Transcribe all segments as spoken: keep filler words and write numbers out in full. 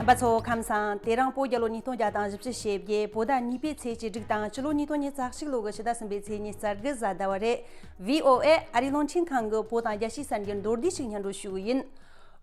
རྣམ་པ་ཚོ་ཁམས་བཟང་། དེ་རིང་བོད་རྒྱལ་ལོ་ཉིས་སྟོང་བརྒྱ་དང་བཞི་བཅུ་ཞེ་བརྒྱད། བོད་ཟླ་གཉིས་པའི་ཚེས་བཅུ་དྲུག་དང་སྤྱི་ལོ་ཉིས་སྟོང་ཉི་ཤུ་རྩ་གཅིག་ལོ་གི་ཕྱི་ཟླ་གསུམ་པའི་ཚེས་ཉི་ཤུ་རྩ་དགུ་གཟའ་ཟླ་བ་རེད། བྷི་ཨོ་ཨེ་ཨ་རིའི་རླུང་འཕྲིན་ཁང་གི་བོད་དང་རྒྱལ་སྤྱིའི་གསར་འགྱུར་མདོར་བསྡུས་ཤིག་སྙན་སྒྲོན་ཞུ་གི་ཡིན།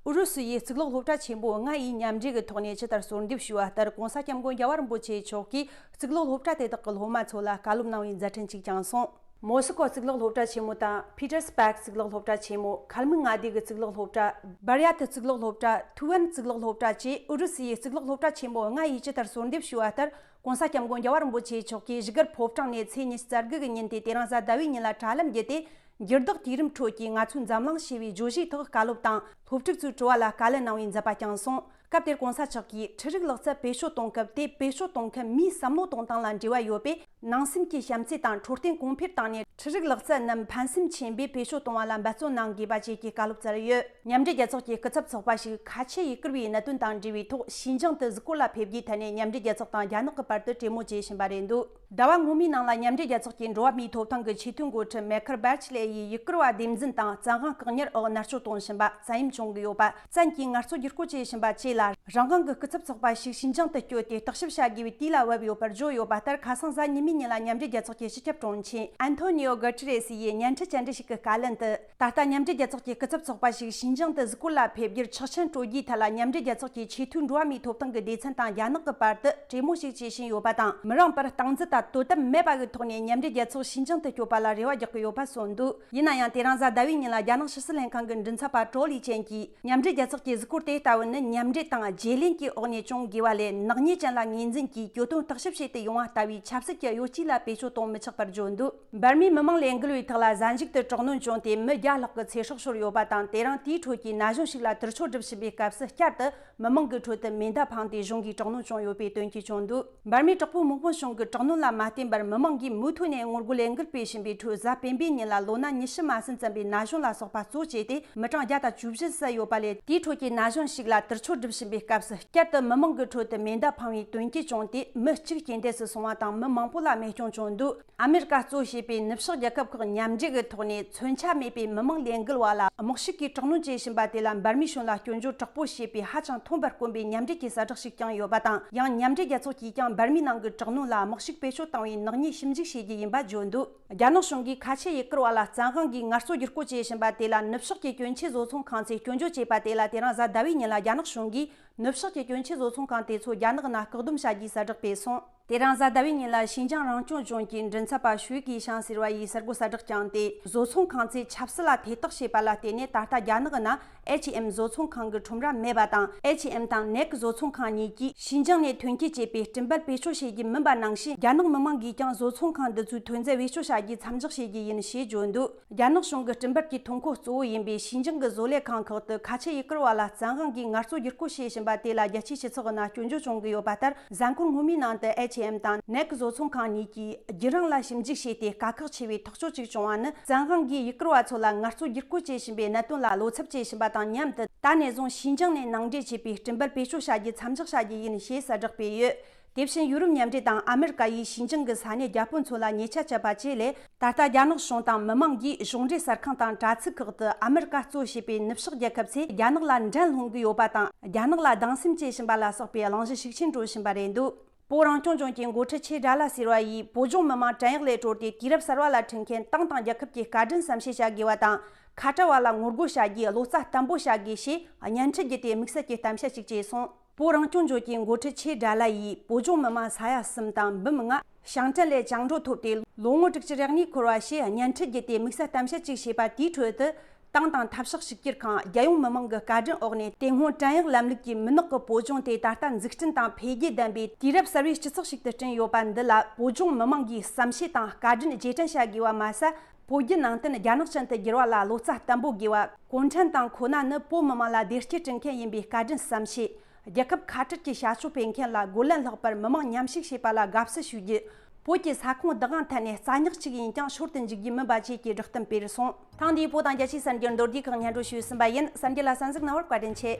ཨུ་རུ་སུ་ཡི་གཙུག་ལག་སློབ་གྲྭ་ཆེན་པོ་ལྔ་ཡིས་མཉམ་འབྲེལ་གྱི་ཐོག་ནས་ཇི་ལྟར་གསོལ་འདེབས་ཞུས་པ་ལྟར། ྋགོང་ས་ྋསྐྱབས་མགོན་རྒྱལ་བ་རིན་པོ་ཆེ་མཆོག་གིས་གཙུག་ལག་སློབ་གྲྭ་དེ་དག་གི་སློབ་མ་ཚོ་ལ་བཀའ་སློབ་གནང་བའི་མཛད་འཕྲིན་གཅིག་ཀྱང་སོང་། མོ་སི་ཀོ་གཙུག་ལག་སློབ་གྲྭ་ཆེན་མོ་དང་། པི་ཏེར་སི་པཱག་གཙུག་ལག་སློབ་གྲྭ་ཆེན་མོ། ཁལ་མིག་མངའ་སྡེ་གི་གཙུག་ལག་སློབ་གྲྭ། བར་ཡ་ཐི་གཙུག་ལག་སློབ་གྲྭ། ཐུ་ཝན་གཙུག་ལག་སློབ་གྲྭ་བཅས་ཨུ་རུ་སུ་ཡི་གཙུག་ལག་སློབ་གྲྭ་ཆེན་མོ་ལྔ་ཡིས་ཇི་ལྟར་གསོལ་འདེབས་ཞུས་པ་ལྟར། ྋགོང་ས་ྋསྐྱབས་མགོན་རྒྱལ་བ་རིན་པོ་ཆེ་མཆོག་གིས་བཞུགས་སྒར་ཕོ་བྲང་ནས་ཚེས་ཉི་ཤུ་རྩ་དགུ་གི་ཉིན་དེ་དེ་རིང་གཟའ་ཟླ་བའི་ཉིན་ལ་དྲ་ལམ་བརྒྱུད་དེ། འགྱུར་ལྡོག་དུས་རིམ་ཁྲོད་ཀྱི་ང་ཚོའི་འཛམ་གླིང་ཞེས་པའི་བརྗོད་གཞིའི་ཐོག་བཀའ་སློབ་དང་། སློབ་ཕྲུག་ཚོའི་དྲི་བ་ལ་བཀའ་ལན་གནང་བའི་མཛད་པ་ཀྱང་སོང་། སྐབས་དེར་ྋགོང་ས་མཆོག་གིས། ཁྲིད་རིགས་ལག་རྩལ་བེད་སྤྱོད་གཏོང་སྐབས་དེ་བེད་སྤྱོད་གཏོང་མཁན་མིའི་བསམ་བློ་གཏོང་སྟངས་ལ་འབྲེལ་བ་ཡོད་པས། ནང་སེམས་ཀྱི་བྱམས་བརྩེ་དང་འཕྲོད་བསྟེན་གོང་འཕེལ་བཏང་ནས། ཁྲིད་རིགས་ལག་རྩལ་རྣམས་ཕན་སེམས་ཆེན་པོས་བེད་སྤྱོད་གཏོང་བ་ལ་འབད་བརྩོན་གནང་དགོས་པ་བཅས་ཀྱི་བཀའ་སློབ་སྩལ་ཡོད། མཉམ་འབྲེལ་རྒྱལ་ཚོགས་ཀྱི་སྐུ་ཚབ་ཚོགས་པ་ཞིག་ཁ་ཆེ་ཡི་བསྐུར་བའི་གནད་དོན་དང་འབྲེལ་བའི་ཐོག་ཞིན་ཅང་དུ་གཟིགས་སྐོར་ལ་ཕེབས་རྒྱུའི་ཐད་ནས་མཉམ་འབྲེལ་རྒྱལ་ཚོགས་དང་རྒྱ་ནག་གི་བར་དུ་གྲོས་མོལ་བྱེད་བཞིན་པ་རེད་འདུག་ཟླ་བ་སྔོན་མའི་ནང་ལ་མཉམ་འབྲེལ་རྒྱལ་ཚོགས་ཀྱི་འགྲོ་བ་མིའི་ཐོབ་ཐང་གི་ཆེས་མཐོའི་འགོ་ཁྲིད་མེ་ཁར་བྷེ་ཆི་ལེ་ཡིས་ཡུ་གུར་བ་སྡེ་འཛིན་དང་བཙན་དབང་བཀག་ཉར་འོག་མནར་གཅོད་གཏོང་བཞིན་པ། བཙན་གཡེམ་བྱུང་གི་ཡོད་པ། བཙན་གྱིས་ངལ་རྩོལ་བསྒྱུར་བཀོད་བྱེད་བཞིན་པ་བཅས་ལ། རང་དབང་གི་སྐུ་ཚབ་ཚོགས་པ་ཞིག་ཞིན་ཅང་དུ་བསྐྱོད་དེ་བརྟག་ཞིབ་བྱ་དགོས་པའི་དུས་ལ་བབ་ཡོད་པར་བརྗོད་ཡོད་པ་ལྟར། ཁ་སང་གཟའ་ཉི་མའི་ཉིན་ལ་མཉམ་འབྲེལ་རྒྱལ་ཚོགས་ཀྱི་སྤྱི་ཁྱབ་དྲུང་ཆེ་ཨན་ཐོ་ནི་ཨོ་གྷོ་ཊེ་རེ་སི་ཡིས་བརྙན་འཕྲིན་བཅར་འདྲི་ཞིག་གི་བཀའ་ལན་དུ། ད་ལྟ་མཉམ་འབྲེལ་རྒྱལ་ཚོགས་ཀྱི་སྐུ་ཚབ་ཚོགས་པ་ཞིག་ཞིན་ཅང་དུ་གཟིགས་སྐོར་ལ་ཕེབས་རྒྱུར་ཆོག་མཆན་སྤྲོད་རྒྱུའི་ཐད་ལ། མཉམ་འབྲེལ་རྒྱལ་ཚོགས་ཀྱི་ཆེས་མཐོའི་འགྲོ་བ་མིའི་ཐོབ་ཐང་གི་སྡེ་ཚན་དང་རྒྱ་ནག་གི་བར་དུ་གྲོས་མོལ་ཞིག་བྱེད་བཞིན་ཡོད་པ་དང་། མི་རིང་བར་སྟངས་འཛིན་དང་དོ་དམ་མེད་པ་གི་ཐོག་ནས་མཉམ་འབྲེལ་རྒྱལ་ཚོགས་ཞིན་ཅང་དུ་བསྐྱོད་པ་ལ་རེ་བ་རྒྱག་གི་ཡོད་པ་གསུངས་འདུག་ཡིན་ན་ཡང་། དེ་རིང་གཟའ་ཟླ་བའི་ཉིན་ལ་རྒྱ་ནག་ཕྱི་སྲིད་ལྷན་ཁང་གི་མགྲིན་ཚབ་པ་ཀྲོ་ལི་ཅན་གྱིས། མཉམ་འབྲེལ་རྒྱལ་ཚོགས་ཀྱི་གཟིགས་སྐོར་དེ་ལྟ་བུ་ནི་མཉམ་འབྲེལ་དང་བརྗེ་ལེན་གྱི་འོག་ནས་བྱུང་དགོས་པ་ལས། ནག་ཉེས་ཅན་ལ་ངོས་འཛིན་གྱིས་གྱོད་དོན་བརྟག་ཞིབ་བྱེད་དུ་ཡོང་བ་ལྟ་བུའི་ཆབ་སྲིད་ཀྱི་གཡོ་ཇུས་ལ་བེད་སྤྱོད་གཏོང་མི་ཆོག་པར་བརྗོད་འདུག་འབར་མའི་མི་མང་ལས་འགུལ་བའི་ཐོག་ལ་གཟའ་མཇུག་ཏུ་དྲག་གནོན་བྱུང་སྟེ་མི་བརྒྱ་ལྷག་གི་ཚེ་སྲོག་ཤོར་ཡོད་པ་དང་། དེ་རིང་དེའི་ཁྲོད་ཀྱི་ན་གཞོན་ཞིག་ལ་དུར་མཆོག་སྒྲུབ་བཞིན་པའི་སྐབས་སུ། བསྐྱར་དུ་མི་མང་གི་ཁྲོད་དུ་མེ་མདའ་འཕངས་ཏེ་གཞུང་གིས་དྲག་གནོན་བྱུང་ཡོད་པའི་དོན་རྐྱེན་བྱུང་འདུག་འབར་མའི་དྲག་པོའི་དམག་དཔུང་གཞུང་གི་དྲག་གནོན་ལ་མ་བརྟེན་པར། མི་མང་གིས་མུ་མཐུད་ནས་ངོ་རྒོལ་ལས་འགུལ་སྤེལ་བཞིན་པའི་ཁྲོད། གཟའ་སྤེན་པའི་ཉིན་ལ་ལོ་ན་ཉི་ཤུ་མ་ཟིན་ཙམ་པའི་ན་གཞོན་ལ་སོགས་པ་གཙོ་བྱས་ཏེ། མི་གྲངས་བརྒྱ་དང་བཅུ་བཞི་བསད་ཡོད་པ་ལས། དེའི་ཁྲོད་ཀྱི་ན་གཞོན་ཞིག་ལ་དུར་མཆོག་སྒྲུབ་བཞིན་པའི་སྐབས་སུ། བསྐྱར་དུ་མི་མང་གི་ཁྲོད་དུ་མེ་མདའ་འཕངས་པའི་དོན་རྐྱེན་བྱུང་སྟེ། མི་གཅིག་རྐྱེན་འདས་སུ་སོང་བ་དང་། མི་མང་པོ་ལ་རྨས་སྐྱོན་བྱུང་འདུག་ཨ་མེ་རི་ཀ་གཙོ་བྱས་པའི་ནུབ་ཕྱོགས་རྒྱལ་ཁབ་ཁག་མཉམ་འབྲེལ་གྱི་ཐོག་ནས། མཚོན་ཆ་མེད་པའི་མི་མང་ལས་འགུལ་བ་ལ་དམག་ཤུགས་ཀྱིས་དྲག་གནོན་བྱེད་བཞིན་པ་དེ་ལ། འབར་མའི་གཞུང་ལ་སྐྱོན་བརྗོད་དྲག་པོ་བྱས་པའི་ཧ་ཅང་མཐོན་པར་དཀོན་པའི་མཉམ་འབྲེལ་གྱི་གསལ་བསྒྲགས་ཤིག་ཀྱང་ཡོད་པ་དང་། ཡང་མཉམ་འབྲེལ་རྒྱལ་ཚོགས་ཀྱིས་ཀྱང་འབར་མའི་ནང་གི་དྲག་གནོན་ལ་དམག་ཤུགས་བེད་སྤྱོད་བཏང་བའི་ནག་ཉེས་ཞིབ་འཇུག་བྱེད་རྒྱུ་ཡིན་པ་བརྗོད་འདུག་རྒྱ་ནག་གཞུང་གིས་ཁ་ཆེ་ཡུ་གུར་བ་ལ་བཙན་དབང་གིས་ངལ་རྩོལ་བསྒྱུར་བཀོད་བྱེད་བཞིན་པ་དེ་ལ། ནུབ་ཕྱོགས་ཀྱི་གྱོན་ཆས་བཟོ་ཚོང་ཁང་ཚོས་སྐྱོན་བརྗོད་བྱས་པ་དེ་ལ། དེ་རིང་གཟའ་ཟླ་བའི་ཉིན་ལ་རྒྱ་ནག་གཞུང་གིས་ནུབ་ཕྱོགས་ཀྱི་གྱོན་ཆས་བཟོ་ཚོང་ཁང་དེ་ཚོ་རྒྱ་ནག་ནང་བཀག་སྡོམ་བྱ་རྒྱུའི་གསལ་བསྒྲགས་སྤེལ་སོང་། དེ་རིང་གཟའ་ཟླ་བའི་ཉིན་ལ་ཞིན་ཅང་རང་སྐྱོང་ལྗོངས་ཀྱི་མགྲིན་ཚབ་པ་ཞུས་ཀི་ཤང་ཟེར་བ་ཡིས་གསར་འགོད་གསལ་བསྒྲགས་བསྐྱངས་ཏེ། བཟོ་ཚོང་ཁང་ཚོས་ཆབ་སྲིད་ལ་ཐེ་གཏོགས་བྱས་པ་ལ་བརྟེན་ནས། ད་ལྟ་རྒྱ་ནག་ནང་ཨེཆ་ཨེམ་བཟོ་ཚོང་ཁང་གི་ཁྲོམ་ར་མེད་པ་དང་། ཨེཆ་ཨེམ་དང་ནེག་བཟོ་ཚོང་ཁང་གཉིས་ཀྱིས་ཞིན་ཅང་ནས་ཐོན་སྐྱེད་བྱས་པའི་སྤྲིན་པར་བེད་སྤྱོད་བྱེད་རྒྱུ་མིན་པ་ནང་བཞིན། རྒྱ་ནག་མི་མང་གིས་ཀྱང་བཟོ་ཚོང་ཁང་འདི་ཚོའི་ཐོན་རྫས་བེད་སྤྱོད་བྱ་རྒྱུ་མཚམས་འཇོག་བྱེད་རྒྱུ་ཡིན་ཞེས་བརྗོད་འདུག་རྒྱ་ནག་གཞུང་གི་སྤྲིན་པར་གྱི་ཐོན་ཁུངས་གཙོ་བོ་ཡིན་པའི་ཞིན་ཅང་གི་བཟོ་ལས་ཁང་ཁག་ཏུ་ཁ་ཆེ་ཡུ་གུར་བ་ལ་བཙན་དབང་གིས་ངལ་རྩོལ་བསྒྱུར་བཀོད་བྱེད་བཞིན་པ་དེ་ལ་རྒྱལ་སྤྱིའི་སྤྱི་ཚོགས་ནང་སྐྱོན་བརྗོད་བྱུང་གི་ཡོད་པ་ལྟར། གཟའ་འཁོར་སྔོན་མའི་ནང་དུ་ཨེཆ་ཨེམ་དང་ནེག་བཟོ་ཚོང་ཁང་གཉིས་ཀྱིས་བརྒྱུད་རིམ་ལ་ཞིབ་འཇུག་བྱས་ཏེ། དཀའ་ཁག་ཆེ་བའི་ཐག་གཅོད་ཅིག་བྱུང་བ་ནི། བཙན་དབང་གིས་ཡུ་གུར་བ་ཚོ་ལ་ངལ་རྩོལ་བསྒྱུར་བཀོད་བྱེད་བཞིན་པའི་གནད་དོན་ལ་བློ་འཚབ་བྱེད་བཞིན་པ་དང་མཉམ་དུ། ད་ནས་བཟུང་ཞིན་ཅང་ནས་ནང་འདྲེན་བྱས་པའི་སྤྲིན་པར་བེད་སྤྱོད་བྱ་རྒྱུ་མཚམས་འཇོག་བྱ་རྒྱུ་ཡིན་ཞེས་གསལ་བསྒྲགས་སྤེལ་ཡོད། དེ་བཞིན་ཡུ་རོབ་མཉམ་འབྲེལ་དང་ཨ་མེ་རི་ཀ་ཡིས་ཞིན་ཅང་གི་ས་གནས་རྒྱ་དཔོན་ཚོ་ལ་ཉེས་ཆད་བཅད་པ་བཅས་ལས། ད་ལྟ་རྒྱ་ནག་གཞུང་དང་མི་མང་གིས་གཞུང་འབྲེལ་གསར་ཁང་དང་དྲ་ཚིགས་ཁག་ཏུ་ཨ་མེ་རི་ཀ་གཙོ་བྱས་པའི་ནུབ་ཕྱོགས་རྒྱལ་ཁབ་ཚོས་རྒྱ་ནག་ལ་འགྲན་སློང་གི་ཡོད་པ་དང་། རྒྱ་ནག་ལ་སྡང་སེམས་སྐྱེ་བཞིན་པ་ལ་སོགས་པའི་གླེང་གཞི་ཤུགས་ཆེན་འགྲོ་བཞིན་པ་རེད་འདུག་བོད་རང་སྐྱོང་ལྗོངས་ཀྱི་འགོ་ཁྲིད་ཆེ་དགྲ་ལྷ་ཟེར་བ་ཡིས། བོད་ལྗོངས་མི་དམངས་བྲན་གཡོག་ལས་གྲོལ་ཏེ་དུས་རབས་གསར་བ་ལ་འཁྲིད་མཁན་ཏང་དང་རྒྱལ་ཁབ་ཀྱི་བསྐྱར་སྐྲུན་གསལ་བཤད་བྱ་དགོས་པ་དང་། ཁ་བྲལ་བ་ལ་ངོ་རྒོལ་བྱ་རྒྱུའི་བློ་རྩ་བརྟན་པོ་བྱ་དགོས་ཞེས། བརྙན་འཕྲིན་བརྒྱུད་དེ་དམིགས་བསལ་གྱི་གཏམ་བཤད་ཅིག་བྱས་སོང་། བོད་རང་སྐྱོང་ལྗོངས་ཀྱི་འགོ་ཁྲིད་ཆེ་དགྲ་ལྷ་ཡིས། བོད་ལྗོངས་མི་དམངས་ས་ཡ་གསུམ་དང་འབུམ་ལྔ་ཞིང་བྲན་ལས་བཅིངས་འགྲོལ་ཐོབ་སྟེ་ལོ་ངོ་དྲུག་ཅུ་རེ་གཉིས་འཁོར་བ་ཞེས་བརྙན་འཕྲིན་བརྒྱུད་དེ་དམིགས་བསལ་གཏམ་བཤད་ཅིག་བྱས་པ་དེའི་ཁྲོད་དུ། ཏང་དང་འཐབ་ཕྱོགས་གཅིག་གྱུར་ཁང་། རྒྱལ་ཡོངས་མི་དམངས་ཀྱི་བཀའ་དྲིན་འོག་ནས། དེ་སྔོན་བྲན་གཡོག་ལམ་ལུགས་ཀྱིས་མི་ནག་གི་བོད་ལྗོངས་དེ་ད་ལྟ་འཛུགས་སྐྲུན་དང་འཕེལ་རྒྱས་ལྡན་པའི་དུས་རབས་གསར་བའི་སྤྱི་ཚོགས་ཤིག་ཏུ་བསྐྲུན་ཡོད་པ་འདི་ལ། བོད་ལྗོངས་མི་དམངས་ཀྱིས་བསམ་ཤེས་དང་བཀའ་དྲིན་རྗེས་དྲན་བྱ་དགོས་པ་མ་ཟད། བོད་བརྒྱུད་ནང་བསྟན་རྒྱ་ནག་ཅན་དུ་བསྒྱུར་བ་ལ་བློ་རྩ་བརྟན་པོ་དགོས་པ། གུང་ཁྲན་ཏང་ཁོ་ན་ནི་བོད་མི་དམངས་ལ་བདེ་སྐྱིད་བསྐྲུན་མཁན་ཡིན་པའི་བཀའ་དྲིན་བསམ་ཤེས། རྒྱལ་ཁབ་ཁ་བྲལ་གྱི་བྱ་སྤྱོད་སྤེལ་མཁན་ལ་རྒོལ་ལན་སློག་པར་མི་མང་མཉམ་ཞུགས་བྱས་པ་ལ་དགའ་བསུ་ཞུ་རྒྱུ། བོད་ཀྱི་ས་ཁོངས་བདག་དབང་ཐད་ནས་རྩ་ཉག་གཅིག་ཡིན་ཀྱང་ཤོར་དུ་འཇུག་རྒྱུ་མིན་པ་བཅས་ཀྱི་བསྒྲགས་གཏམ་སྤེལ་སོང་། ཐེངས་འདིའི་བོད་དང་རྒྱལ་སྤྱིའི་གསར་འགྱུར་མདོར་བསྡུས་ཁག་སྙན་སྒྲོན་ཞུས་ཟིན་པ་ཡིན། གསར་འགྱུར་ལ་གསན་གཟིགས་གནང་བར་བཀའ་དྲིན་ཆེ།